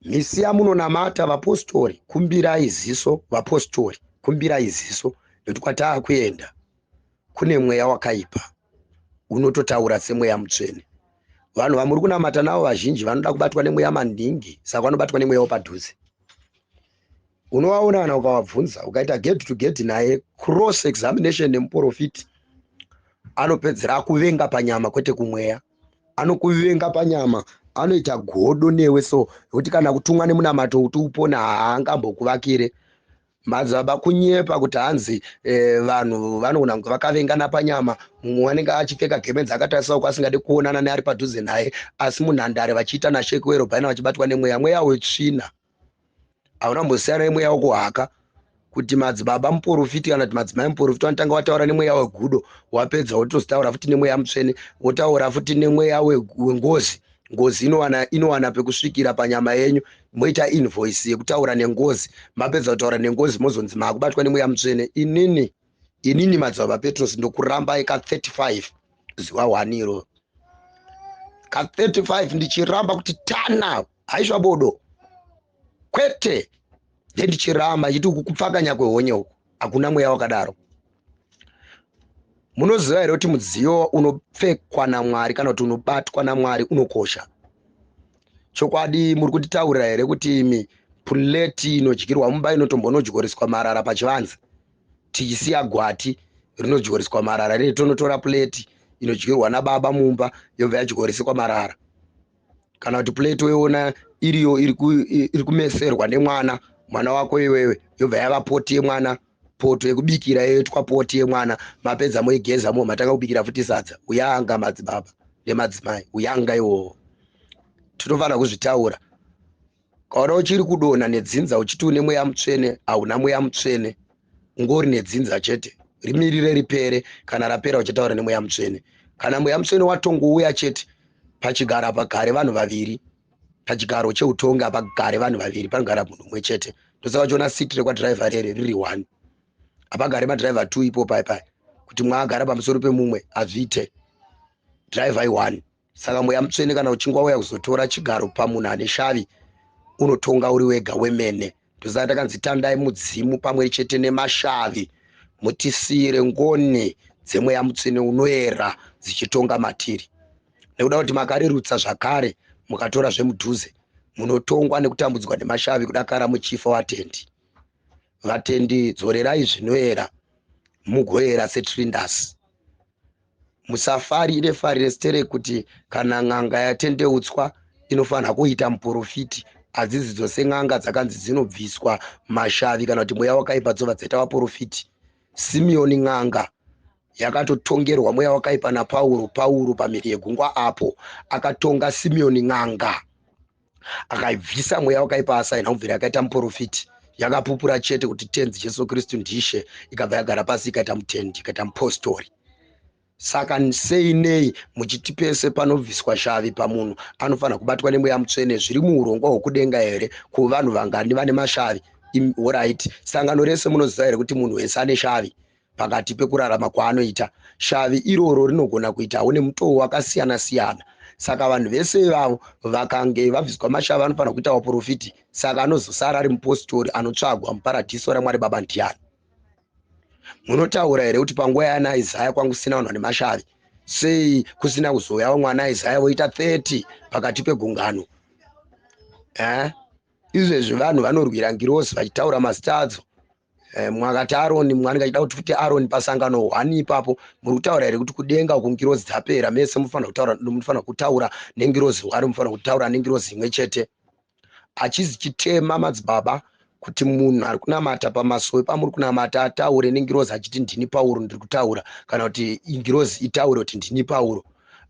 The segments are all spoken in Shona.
Misi yamunonamata vapostori, kumbirai ziso vapostori, kumbirai ziso nekuti kwataakuenda kune mweya wakaipa unototaura semweya mutsvene. Vanhu vamuri kunamata navo vazhinji vanoda kubatwa nemweya maningi, saka vanobatwa nemweya wepadhuze. Unovaona kana ukavabvunza, ukaita get to get naye, cross examination nemuprofiti, anopedzera akuvenga panyama kwete kumweya. Anokuvenga panyama, anoita godo newe, so nekuti kana kutumwa nemunamato kuti upone haangambokuvakire. Madzibaba kunyepa kuti hanzi vanhu vanogona kunge vakavengana panyama, mumwe anenge achipfeka gemenzi akatarisa uko asingade kuonana neari padhuze naye, asi munhandare vachiita nashekwero bhaina vachibatwa nemweya, mweya wetsvina. Hauna kumbosiyana nemweya wekuhaka kuti madzibaba muporofiti kana kuti madzimai muporofiti vanotanga vataura nemweya wegudo, wapedza wotozotaura futi nemweya mutsvene, wotaura futi nemweya wengozi. Ngozi inowana pekusvikira panyama yenyu, moita invoice yekutaura nengozi. Mapedza kutaura nengozi mozonzi maakubatwa nemweya mutsvene. Inini madzibaba Petros ndokurambai ka 35 zuva 1 iro ka 35 ndichiramba kuti tana haisva bodo kwete, ndendichiramba chiti uku kupfakanya kwehonye uku, hakuna mweya wakadaro. Munoziva here kuti mudziyo unopfekwa naMwari kana kuti unobatwa naMwari unokosha? Chokwadi muri kutitaurira here kuti imi puleti inodyirwa mumba inotombonodyoreswa marara pachivanze, tichisiya gwati rinodyoreswa marara riri, tonotora puleti inodyirwa nababa mumba yobva yadyoreswa marara? Kana kuti puleti woiona iriyo iri kumeserwa nemwana, mwana wako iwewe, yobva yava poti yemwana, poto yekubikira yoitwa poti yemwana, mapedza moigeza mo matanga kubikira futi sadza. Uyanga madzibaba nemadzimai, uyanga iwowo tinofanira kuzvitaura. Kaona uchiri kudonha nedzinza uchiti une mweya mutsvene, hauna mweya mutsvene, ungori nedzinza chete. Rimirire ripere, kana rapera uchataura nemweya mutsvene. Kana mweya mutsvene watongouya chete, pachigaro hapagare vanhu vaviri, pachigaro cheutongi hapagare vanhu vaviri, panogara munhu umwe chete. Ndosaka uchiona siti rekwadhiraivha rere riri 1, hapagare madhiraivha 2 ipo pai pai kuti mumwe agara pamusoro pemumwe, hazviite. Dhiraivha i1. Saka mweya mutsvene kana uchinge wauya kuzotora chigaro pamunhu ane shavi, unotonga uri wega wemene. Ndosaka takanzi tandai mudzimu pamwe chete nemashavi, mutisiyire ngoni dzemweya mutsvene unoera dzichitonga matiri. Nekuda kuti makarerutsa zvakare mukatora zvemudhuze, munotongwa nekutambudzwa nemashavi kudakara muchifa. Vatendi, vatendi, dzorerai zvinoera mugoera setrindasi. Musafarire farire sterek kuti kana n'anga yatendeutswa inofanira kuita muprofiti. Hadzidzi dzose n'anga dzakanzi dzinobviswa mashavi kana kuti mweya wakaipa dzobva dzaita vaprofiti. Simeoni n'anga yakatotongerwa mweya wakaipa naPauro. Pauro pamhiri yegungwa apo akatonga Simeoni n'anga, akaibvisa mweya wakaipa, asaina kubvira yakaita muprofiti. Yakapupura chete kuti Tenzi Jesu Kristu ndishe, ikabva yagara pasi ikaita mutendi, ikaita mupostori. Saka sei nei muchiti pese panobviswa shavi pamunhu anofanira kubatwa nemweya mutsvene? Zviri muurongwa hwokudenga here? Kuvanhu vangani vane mashavi? Alright, sangano rese munoziva here kuti munhu wese ane shavi pakati pekurarama kwaanoita? Shavi iroro rinogona kuitawo nemutoo wakasiyana siyana. Saka vanhu vese ivavo vakange vabviswa mashavi vanofanira kuita vaprofiti. Saka anozosara ari mupostori anotsvagwa muparadhiso raMwari Baba ndiani? Munotaura here kuti panguva yaana Isaya kwangu kusina vanhu vane mashavi? Sei kusina kuzouya vamwe ana Isaya voita 30 pakati pegungano? Izvezvi vanhu vanorwira ngirozi vachitaura mazita adzo. Mwakati Aroni, mumwe anenge achida kuti futi Aroni pasangano 1 ipapo. Muri kutaura here kuti kudenga uku ngirozi dzapera? Mese munofanira kutaura nengirozi 1, munofanira kutaura nengirozi imwe chete. Hachizi chitema madzibaba kuti munhu ari kunamata pamasowe pamuri kunamata ataure nengirozi achiti ndini Pauro ndiri kutaura, kana kuti ngirozi itaure kuti ndini Pauro.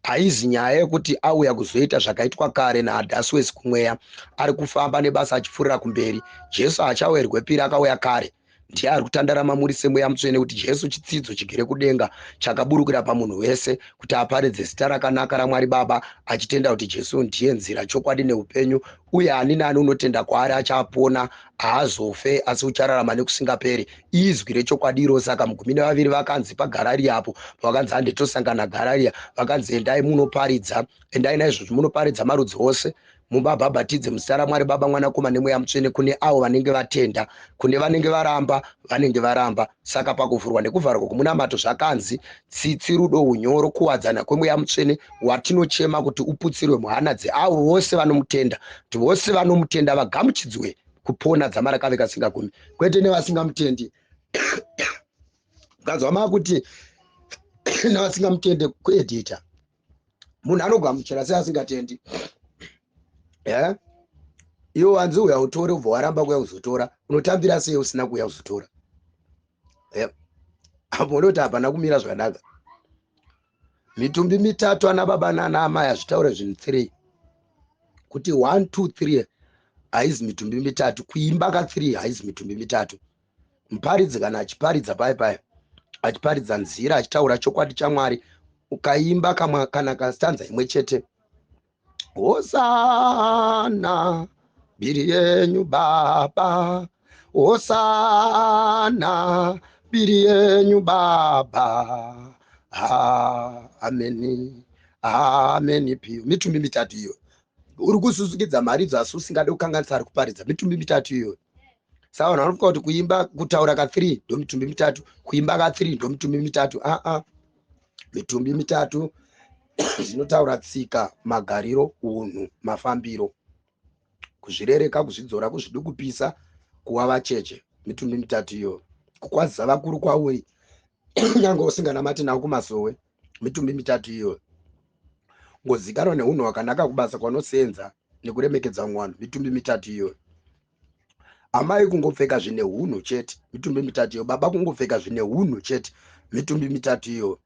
Haizi nyaya yekuti auya kuzoita zvakaitwa kare naAdhaswesi kumweya, ari kufamba nebasa achipfuurira kumberi. Jesu haachauya rwepiri, akauya kare. Ndiye ari kutandara mamuri semweya mutsvene, kuti Jesu chitsidzo chigere kudenga chakaburukira pamunhu wese kuti aparidze zita rakanaka raMwari Baba, achitenda kuti Jesu ndiye nzira, chokwadi neupenyu, uye ani naani unotenda kwaari achapona, haazofe asi uchararama nekusingaperi. Izwi rechokwadi iro. Saka mugumi nevaviri vakanzi paGarariya apo pavakanzi hande tosangana Garariya, vakanzi endai munoparidza, endai naizvozvo munoparidza marudzi ose. Mubabhabhatidze muzita raMwari Baba, Mwanakomana neMweya Mutsvene kune avo vanenge vatenda, kune vanenge varamba, vanenge varamba. Saka pakuvhurwa nekuvharwa kwomunamato zvakanzi tsitsi, rudo, unyoro, kuwadzana kweMweya Mutsvene watinochema kuti uputsirwe muhana dzeavo vose vanomutenda, kuti vose vanomutenda vagamuchidzwe kupona dzamara kave kasingagumi, kwete nevasingamutendi. Ukanzwa makuti nevasingamutende kuedita munhu anogamuchira seasingatendi. Yeah? Iwo wanzi uya utore, ubva waramba kuya kuzotora, unotambira sei usina kuuya kuzotora? Yeah. Apo unoti hapana kumira zvakanaka. Mitumbi mitatu ana baba nana amai hazvitaure zvinhu 3 kuti 1 2 3 haizi mitumbi mitatu. Kuimba ka 3 haizi mitumbi mitatu. Muparidzi kana achiparidza paye paye achiparidza nzira achitaura chokwadi chaMwari, ukaimba kamwe kana kastanza imwe chete, Hosana mbiri yenyu Baba, Hosana mbiri yenyu Baba, ha ameni ameni piyo. Mitumbi mitatu iyo uri kususukidza mharidzo asi usingade kukanganisa ari kuparidza. Mitumbi mitatu iyoyo. Saka vanhu vanofunga kuti kuimba kutaura ka3 ndo mitumbi mitatu, kuimba ka3 ndo mitumbi mitatu. Aa, mitumbi mitatu zvinotaura tsika, magariro, unhu, mafambiro, kuzvirereka, kuzvidzora, kuzvidukupisa, kuva vacheche. Mitumbi mitatu iyoyo. Kukwazisa vakuru kwauri nyange usinganamati navo kumasowe, mitumbi mitatu iyoyo. Ngozikanwa neunhu hwakanaka kubasa kwanosenza nekuremekedza vamwe vanhu, mitumbi mitatu iyoyo. Amai kungopfeka zvine hunhu chete, mitumbi mitatu iyo. Baba kungopfeka zvine hunhu chete, mitumbi mitatu iyo.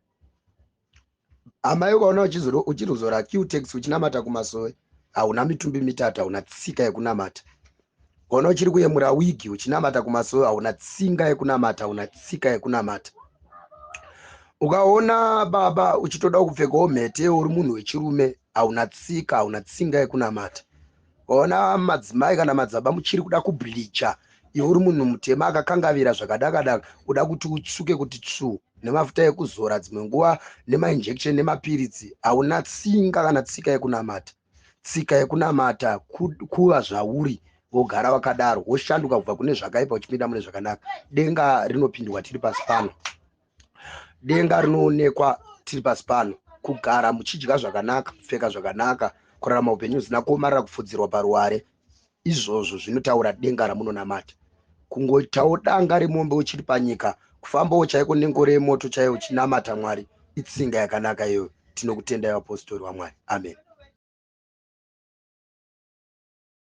Amai ukaona uchiruzora Qtex uchinamata kumasowe, hauna mitumbi mitatu, hauna tsika yekunamata. Ukaona uchiri kuyemura wigi uchinamata kumasowe, hauna tsinga yekunamata, hauna tsika yekunamata. Ukaona baba uchitoda kupfekawo mhete uri munhu wechirume, hauna tsika, hauna tsinga yekunamata. Ukaona madzimai kana madzibaba muchiri kuda kubleacha iwe uri munhu mutema akakangavira zvakadakadaka, uda kuti utsvuke kuti tsvu nemafuta ekuzora, dzimwe nguva nemainjection nemapiritsi, hauna tsinga kana tsika yekunamata. Tsika yekunamata kuva zvauri, wogara wakadaro, woshanduka kubva kune zvakaipa uchipinda mune zvakanaka. Denga rinopindwa tiri pasi pano, denga rinoonekwa tiri pasi pano. Kugara muchidya zvakanaka, kupfeka zvakanaka, kurarama upenyu husina kuomarara, kupfudzirwa paruware, izvozvo zvinotaura denga ramunonamata. Kungoitawo danga remombe uchiri panyika, kufambawo chaiko nengoro yemoto chaiyo uchinamata Mwari, itsinga yakanaka iyoyo. Tinokutendai vapositori vaMwari. Amen.